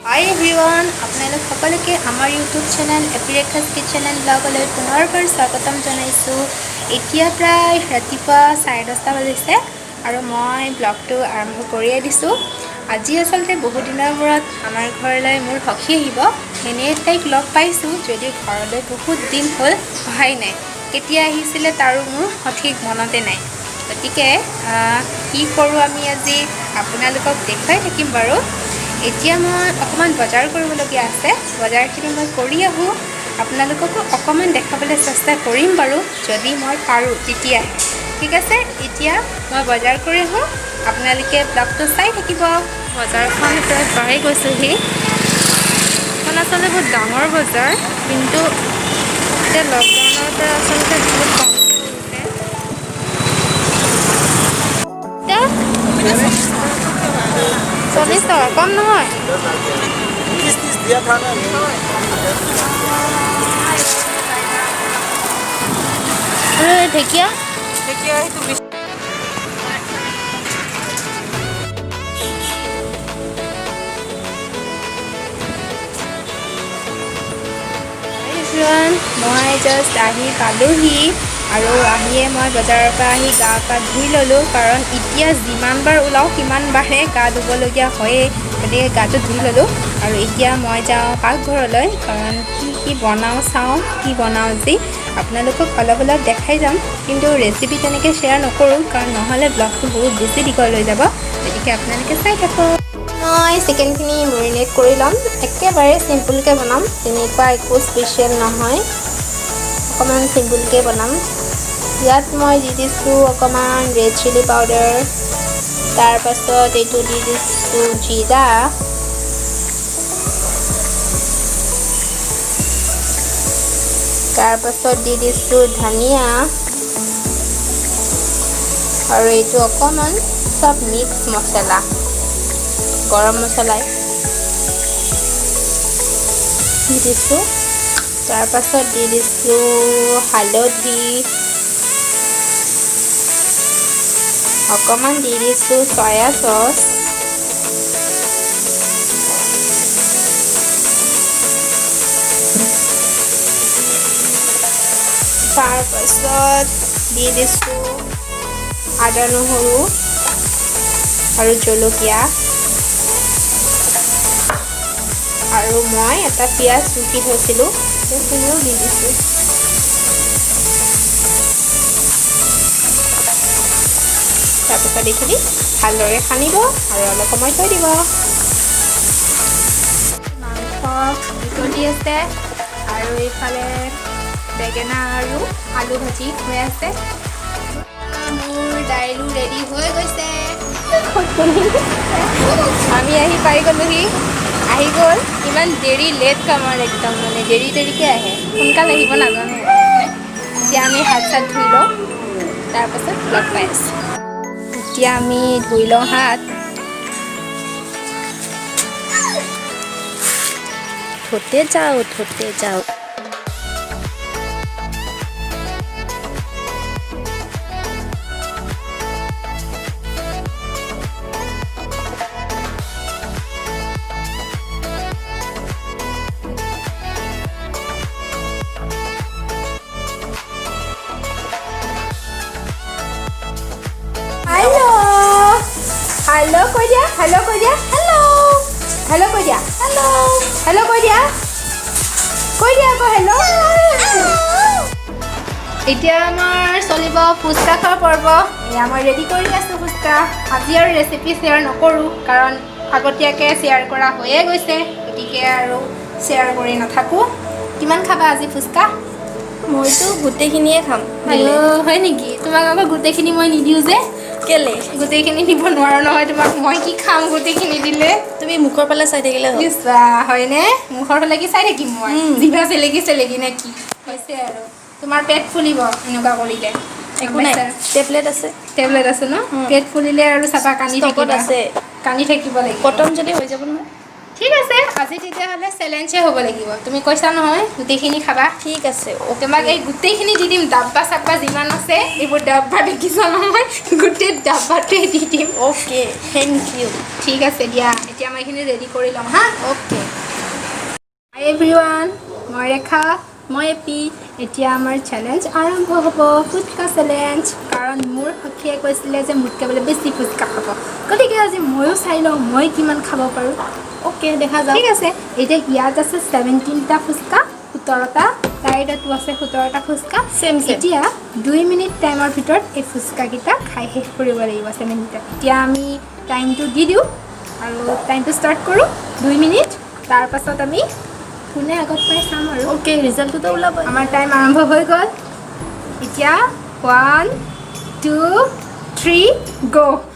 হাই everyone, আপোনালোক সকলোকে আমাৰ ইউটিউব চেনেল এপিৰেখাছ কিটচেন এণ্ড ব্লগলৈ পুনৰবাৰ স্বাগতম জনাইছোঁ। এতিয়া প্ৰায় ৰাতিপুৱা 10:30 বাজিছে আৰু মই ব্লগটো আৰম্ভ কৰিয়ে দিছোঁ। আজি আচলতে বহুদিনৰ মূৰত আমাৰ ঘৰলৈ মোৰ সখী আহিব। এনেই তাইক লগ পাইছোঁ যদিও ঘৰলৈ বহুত দিন হ'ল অহাই নাই। কেতিয়া আহিছিলে তাৰো মোৰ সঠিক মনতে নাই। গতিকে কি কৰোঁ আমি আজি আপোনালোকক দেখুৱাই থাকিম বাৰু। এতিয়া মই অকণমান বজাৰ কৰিবলগীয়া আছে, বজাৰখিনি মই কৰি আহোঁ। আপোনালোককো অকণমান দেখাবলৈ চেষ্টা কৰিম বাৰু, যদি মই পাৰোঁ তেতিয়াহে। ঠিক আছে, এতিয়া মই বজাৰ কৰি আহোঁ, আপোনালোকে ব্লগটো চাই থাকিব। বজাৰখন প্ৰায় পাই গৈছোঁহি। এখন আচলতে বহুত ডাঙৰ বজাৰ, কিন্তু এতিয়া লকডাউনৰ পৰা আচলতে বহুত কমকৈ হৈছে। এতিয়া 40 টকা কম নহয়। 30 30 दिया था ना। আৰু এই ঢেকীয়া? ঢেকীয়া সেইটো 20। এভৰিৱান, মই জাষ্ট আহি পালোহি আৰু আহিয়ে মই বজাৰৰ পৰা আহি গা পা ধুই ল'লোঁ, কাৰণ এতিয়া যিমানবাৰ ওলাওঁ সিমানবাৰে গা ধুবলগীয়া হয়েই। গতিকে গাটো ধুই ল'লোঁ আৰু এতিয়া মই যাওঁ পাকঘৰলৈ, কাৰণ কি কি বনাওঁ চাওঁ, কি বনাওঁ আজি আপোনালোকক অলপ অলপ দেখাই যাম, কিন্তু ৰেচিপি তেনেকৈ শ্বেয়াৰ নকৰোঁ, কাৰণ নহ'লে ব্লগটো বহুত বেছি দীঘল হৈ যাব। গতিকে আপোনালোকে চাই থাকক। মই চিকেনখিনি মেৰিনেট কৰি ল'ম। একেবাৰে চিম্পুলকৈ বনাম, তেনেকুৱা একো স্পেচিয়েল নহয়, অকণমান চিম্পুলকৈ বনাম। ইয়াত মই দি দিছোঁ অকণমান ৰেড চিলি পাউডাৰ, তাৰপাছত এইটো দি দিছোঁ জিৰা, তাৰপাছত দি দিছোঁ ধনিয়া আৰু এইটো অকণমান চব মিক্স মছলা, গৰম মছলাই দি দিছোঁ। তাৰপাছত দি দিছোঁ হালধি অকণমান, দি দিছোঁ চয়া চচ, তাৰপাছত দি দিছোঁ আদা নহৰু আৰু জলকীয়া আৰু মই এটা পিঁয়াজ ৰুকি থৈছিলোঁ, সেইখিনিও দি দিছোঁ। তাৰপিছত এইখিনি ভালদৰে সানিব আৰু অলপ সময় থৈ দিব। মাংস উতলি আছে আৰু এইফালে বেঙেনা আৰু আলু ভাজি হৈ আছে। মোৰ দাইলো ৰেডি হৈ গৈছে। আমি আহি পাই গ'লোহি। আহি গ'ল, ইমান দেৰি, লেট কামাৰ একদম, মানে দেৰি দেৰিকৈ আহে, সোনকাল আহিব নাজানে। এতিয়া আমি হাত চাত ধুই লওঁ, তাৰপাছত লগ পাই আছোঁ। এতিয়া আমি ধুই লওঁ হাত। ধুতে যাওঁ, ধুতে যাওঁ। হেল্ল', হেল্ল' কৈ দিয়া, হেল্ল' কৈ দিয়া, হেল্ল', হেল্ল' কৈ দিয়া, হেল্ল', হেল্ল' কৈ দিয়া, কৈ দিয়া আকৌ হেল্ল'। এতিয়া আমাৰ চলিব ফুচকা খোৱাৰ পৰ্ব। এয়া মই ৰেডি কৰি আছোঁ ফুচকা। আজি আৰু ৰেচিপি শ্বেয়াৰ নকৰোঁ, কাৰণ আগতীয়াকৈ শ্বেয়াৰ কৰা হৈয়ে গৈছে, গতিকে আৰু শ্বেয়াৰ কৰি নাথাকোঁ। কিমান খাবা আজি ফুচকা? মইতো গোটেইখিনিয়ে খাম। আইঅ', হয় নেকি? তোমাক আকৌ গোটেইখিনি মই নিদিওঁ যে। কেলে? গোটেইখিনি দিব নোৱাৰোঁ নহয় তোমাক, মই কি খাম গোটেইখিনি দিলে? তুমি মুখৰ ফালে চাই থাকিলে হ'ল। ইচ্ছা হয়নে? মুখৰ ফালে কি চাই থাকিম মই? জিভা চেলেকি চেলেকি নে কি হৈছে আৰু তোমাৰ পেট ফুলিব এনেকুৱা কৰিলে। একো নাই, টেবলেট আছে। টেবলেট আছে ন? পেট ফুলিলে আৰু চাবা কান্দি ষ্টকত থাকিবা। আছে। কান্দি থাকিব লাগিব। পতঞ্জলি হৈ যাব নহয়। ঠিক আছে, আজি তেতিয়াহ'লে চেলেঞ্জে হ'ব লাগিব। তুমি কৈছা নহয় গোটেইখিনি খাবা। ঠিক আছে। তোমাক এই গোটেইখিনি দি দিম, ডাব্বা চাব্বা যিমান আছে, এইবোৰ ডাব্বা দেখিছা নহয়, গোটেই ডাব্বাটোৱে দি দিম। Okay, thank U. ঠিক আছে দিয়া, এতিয়া মই এইখিনি ৰেডি কৰি ল'ম। হা। অ'কে। হাই এভৰিৱান, মই ৰেখা। মই এপি। এতিয়া আমাৰ চেলেঞ্জ আৰম্ভ হ'ব, ফুচকা চেলেঞ্জ। কাৰণ মোৰ সখীয়ে কৈছিলে যে মোতকৈ বোলে বেছি ফুচকা খাব, গতিকে আজি ময়ো চাই লওঁ মই কিমান খাব পাৰোঁ। অ'কে, দেখা যাওক। ঠিক আছে, এতিয়া ইয়াত আছে 17টা ফুচকা, 17টা। তাইৰ তাতো আছে 17টা ফুচকা। Same, same. এতিয়া 2 মিনিট টাইমৰ ভিতৰত এই ফুচকাকেইটা খাই শেষ কৰিব লাগিব, 17টা। এতিয়া আমি টাইমটো দি দিওঁ আৰু টাইমটো ষ্টাৰ্ট কৰোঁ 2 মিনিট। তাৰপাছত আমি কোনে আগত পাই চাম আৰু। অ'কে, ৰিজাল্টটোতো ওলাব। আমাৰ টাইম আৰম্ভ হৈ গ'ল। এতিয়া ওৱান, টু, থ্ৰী, গ'।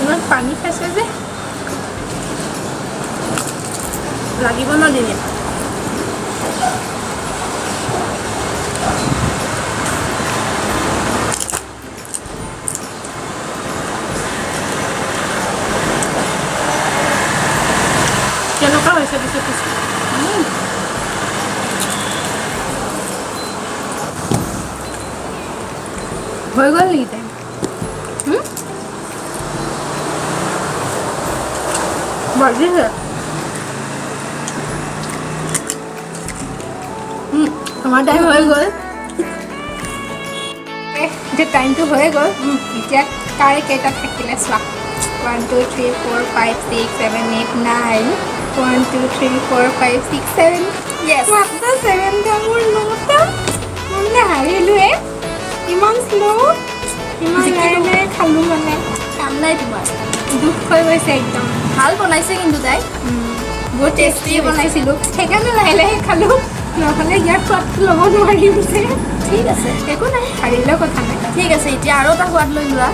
ইমান পানী খাইছে যে। লাগিব ন ডিঙিত। কেনেকুৱা হৈছে পিছে ফুচকা? হৈ গ'ল নেকি টাইম? বাজিছে। আমাৰ টাইম হৈ গ'ল। এতিয়া টাইমটো হৈয়ে গ'ল। এতিয়া কাৰে কেইটা থাকিলে চোৱা। One, two, three, four, five, six, seven, eight, nine, one, two, three, four, five, six, seven. Yes. মাত্ৰ ছেভেনটা, মোৰ নটা। মই মানে হাৰিলোৱে। ইমান শ্ল', ইমান লাহে লাহে খালোঁ মানে। কাম নাই তোমাৰ। দুখ হৈ গৈছে একদম। ভাল বনাইছে কিন্তু তাই। বহুত টেষ্টি বনাইছিলোঁ, সেইকাৰণে লাহে লাহে খালোঁ। নহ'লে ইয়াৰ সোৱাদটো ল'ব নোৱাৰিম যে। ঠিক আছে। একো নাই, হাৰিলেও কথা নাই। ঠিক আছে, এতিয়া আৰু এটা সোৱাদ লৈ লোৱা।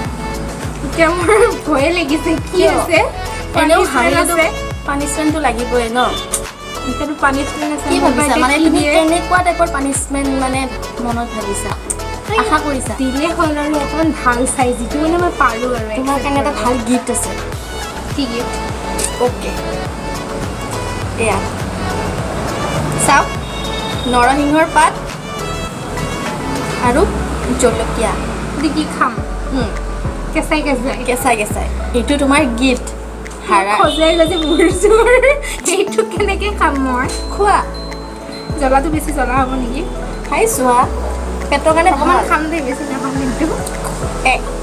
এতিয়া মোৰ ভয়ে লাগিছে, কি কিয়? আছে। এনেও পানিছমেণ্ট হাৰিলেতো আছে। পানিছমেণ্টটো লাগিবই ন। এতিয়াতো পানিছমেণ্ট আছে। কি মোৰ ভাবিছা? বা মানে এতিয়া কি তুমি দিয়ে? কেনেকুৱা টাইপৰ পানিছমেণ্ট মানে মনত ভাবিছা, আশা কৰিছা? দিলে হ'ল আৰু অকণমান ভাল চাই, যিটো মানে মই পাৰোঁ আৰু তোমাৰ accept কাৰণে এটা কৰিব। ভাল গিফ্ট আছে। কি গিফ্ট? অ'কে, এয়া চাওক, নৰসিংহৰ পাত আৰু জলকীয়া। দি কি খাম? কেঁচাই কেঁচাই? কেঁচাই কেঁচাই। এইটো তোমাৰ গিফ্ট হাৰা। খজুৱাই গৈছে মোৰ চোৰ। এইটো কেনেকৈ খাম মই? খোৱা। জ্বলাটো বেছি জ্বলা হ'ব নেকি? খাই চোৱা, পেটৰ কাৰণে অকণমান ভাল। খাম দেই, বেছি নাখাম কিন্তু।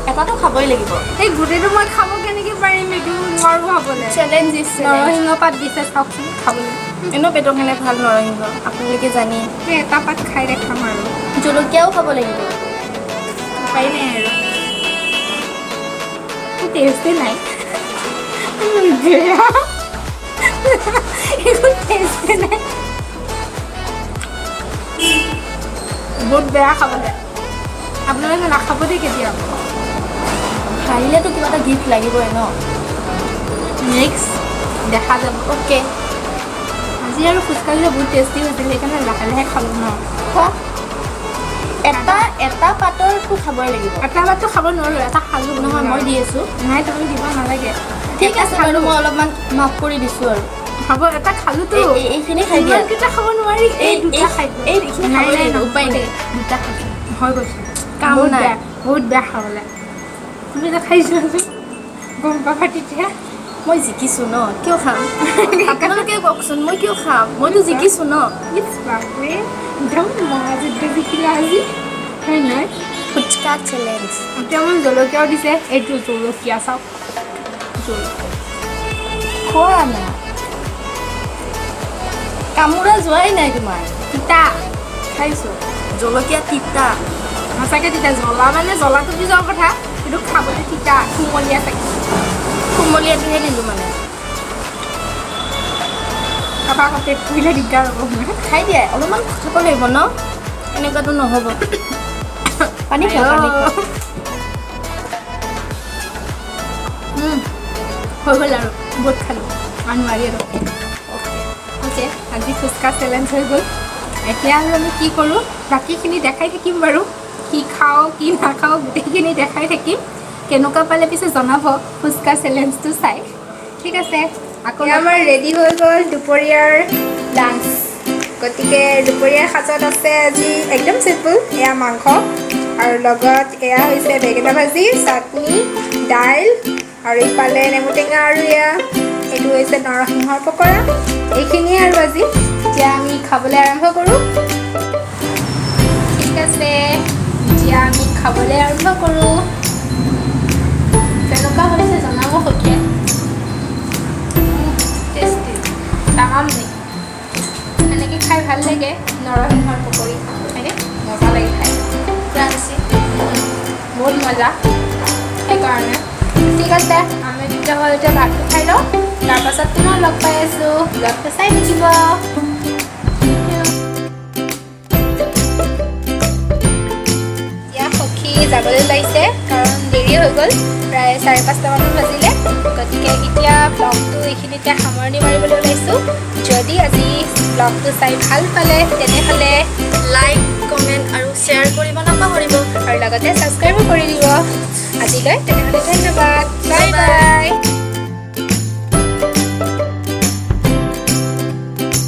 এটাতো খাবই লাগিব। এই গোটেইটো মই খাব কেনেকৈ পাৰিম? এইটো নোৱাৰোঁ খাবলৈ। চেলেঞ্জ is নৰসিংহ পাত দিছে, চাওকচোন খাবলৈ। এনেও পেটৰ কাৰণে ভাল নৰসিংহ, আপোনালোকে জানেই। এই এটা পাত খাই দেখাম আৰু। জলকীয়াও খাব লাগিব। উপায় নাই আৰু। টেষ্টেই নাই, বেয়া, একো টেষ্টেই নাই। বহুত বেয়া খাবলৈ। আপোনালোকে নাখাব দেই কেতিয়াও। হাৰিলেতো কিবা এটা গিফ্ট লাগিবই ন। নেক্সট দেখা যাব। অ'কে। আজি আৰু ফুচকাকেইটা বহুত টেষ্টি হৈছিল, সেইকাৰণে লাহে লাহে খালোঁ ন। খোৱা, এটা এটা পাতৰটো খাবই লাগিব। এটা পাতটো খাব নোৱাৰোঁ, এটা খালোঁ। নহয়, মই দি আছোঁ। নাই, তুমি দিব নালাগে। ঠিক আছে বাৰু, মই অলপমান মাফ কৰি দিছোঁ আৰু। হ'ব, এটা খালোতো। এইখিনি খাই দিয়া। ইমানকেইটা খাব নোৱাৰি। এই দুটা খাই দিওঁ। এইখিনি নাই, খাবই নাই, লাগিব, নহয় উপায় নাই। দেই, দুটা খাইছোঁ, হৈ গৈছে। কাম বহুত নাই। বেয়া, বহুত বেয়া খাবলৈ। তুমি এটা খাই চোৱাচোন, গম পাবা তেতিয়া। মই জিকিছোঁ ন, কিয় খাম? আপোনালোকে কওকচোন, মই কিয় খাম? মইতো জিকিছোঁ ন। ইছ বাপৰে, একদম মহাযুদ্ধ জিকিলা আজি, হয় নহয়? ফুচকা চেলেঞ্জ। এতিয়া মোক জলকীয়াও দিছে। এইটো জলকীয়া চাওক, জলকীয়া। খোৱা না, কামোৰা যোৱাই নাই তোমাৰ। তিতা। খাইছোঁ, জলকীয়া তিতা। সঁচাকৈ তিতা। জ্বলা মানে জ্বলাটো পিছৰ কথা, কিন্তু খাবলৈ তিতা, কুমলীয়া চাগে। কুমলীয়াটোহে দিলোঁ মানে। খাবা আকৌ, পেট ফুলিলে দিগদাৰ হ'ব মোৰ। খাই দিয়ে, অলপমান খাব লাগিব ন, এনেকুৱাতো নহ'ব। পানী খোৱা, পানী খোৱা। হৈ গ'ল আৰু, বহুত খালোঁ আৰু, নোৱাৰি আৰু। অ'কে, আজি ফুচকা চেলেঞ্জ হৈ গ'ল। এতিয়া আৰু আমি কি কৰোঁ, বাকীখিনি দেখাই থাকিম বাৰু। কি খাওঁ কি নাখাওঁ গোটেইখিনি দেখাই থাকিম। কেনেকুৱা পালে পিছে জনাব ফুচকা চেলেঞ্জটো চাই। ঠিক আছে, আকৌ আমাৰ ৰেডি হৈ গ'ল দুপৰীয়াৰ লাঞ্চ। গতিকে দুপৰীয়াৰ সাজত আছে আজি একদম চিম্পল, এয়া মাংস আৰু লগত এয়া হৈছে বেঙেনা ভাজি, চাটনি, দাইল আৰু ইফালে নেমু টেঙা আৰু এয়া এইটো হৈছে নৰসিংহৰ পকৰা। এইখিনিয়ে আৰু আজি। এতিয়া আমি খাবলৈ আৰম্ভ কৰোঁ। ঠিক আছে, এতিয়া আমি খাবলৈ আৰম্ভ কৰোঁ। কেনেকুৱা হৈছে জনাব সখীয়ে। টেষ্টি তামাম নে? এনেকৈ খাই ভাল লাগে নৰসিংহৰ পকৰি, হয়নে? মজা লাগে খাই। ক্ৰাঞ্চি। বহুত মজা সেইকাৰণে। ঠিক আছে, আমি তেতিয়াহ'লে এতিয়া ভাতটো খাই লওঁ, তাৰপাছত পুনৰ লগ পাই আছোঁ। ব্লগটো চাই থাকিব। এতিয়া সখী যাবলৈ ওলাইছে, কাৰণ দেৰি হৈ গ'ল, প্ৰায় 5:30টামানত বাজিলে। গতিকে এতিয়া ব্লগটো এইখিনিতে সামৰণি মাৰিবলৈ ওলাইছোঁ। যদি আজি ব্লগটো চাই ভাল পালে, তেনেহ'লে লাইক, কমেণ্ট আৰু শ্বেয়াৰ কৰিব নাপাহৰিব। আৰু লগতে ছাবস্ক্ৰাইবো কৰি দিব। আজিলৈ তেনেহ'লে ধন্যবাদ, বাই বাই।